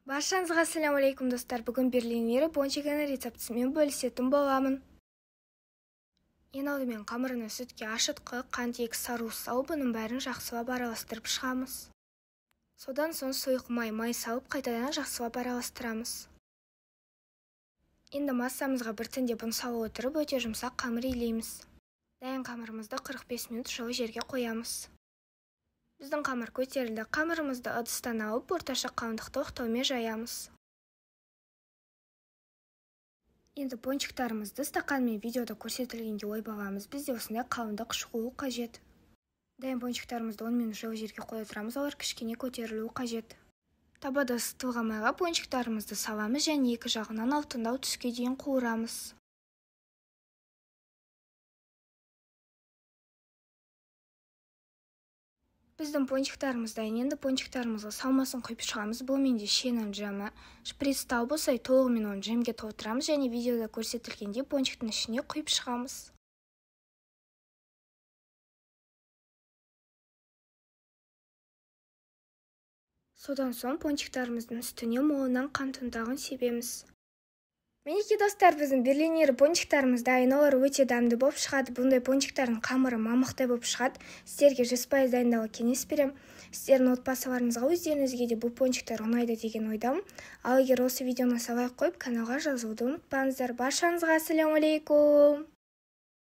Баршаңызға ассалаумағалейкум, достар. Бүгін Берлинері пончигінің рецептісімен бөлісетін боламын. Ең алдымен қамырына сүтке ашытқы, қант, 2 сарыуыз салып, бұның бәрін жақсылап араластырып шығамыз. Содан соң сұйық май салып, қайтадан жақсылап араластырамыз. Енді массамызға біртіндеп ұн сала отырып, өте жұмсақ қамыр илейміз. Дайын қамырымызды 45 минут жылы жерге қоямыз. Біздің қамыр көтерілді. Қамырымызды ыдыстан алып, орташа қалыңдықты оқтаумен жаямыз. Енді пончиктарымызды стақанмен видеода көрсетілгендей ойып аламыз. Бізде осындай қалыңдық шығуы қажет. Дайын пончиктарымызды 10 минут жылы жерге қоя тұрамыз, олар кішкене көтерілуі қажет. Табада ысытылған майға пончиктарымызды саламыз және екі жағынан алтындау түске дейін қуырамыз. Біздің пончиктарымыз дайын. Енді пончиктарымызға салмасын құйып шығамыз. Бұл менде шенің джемі. Шприц тауып болса, толығымен оны джемге толтырамыз және видеода көрсетілгендей пончиктің ішіне құйып шығамыз. Содан соң пончиктарымыздың үстіне молынан қант ұнтағын себеміз. Мінекей, достар, біздің Берлинері пончиктарымыз дайын. Олар өте дәмді болып шығады. Бұндай пончиктардың қамыры мамықтай болып шығады. Сіздерге 100% дайындауға кеңес беремін. Сіздердің отбасыларыңызға, өздеріңізге де бұл пончиктар ұнайды деген ойдамын. Ал егер осы видеоны лайк қойып, каналға жазылуды ұмытпаңыздар. Баршаңызға ассалаумағалейкум.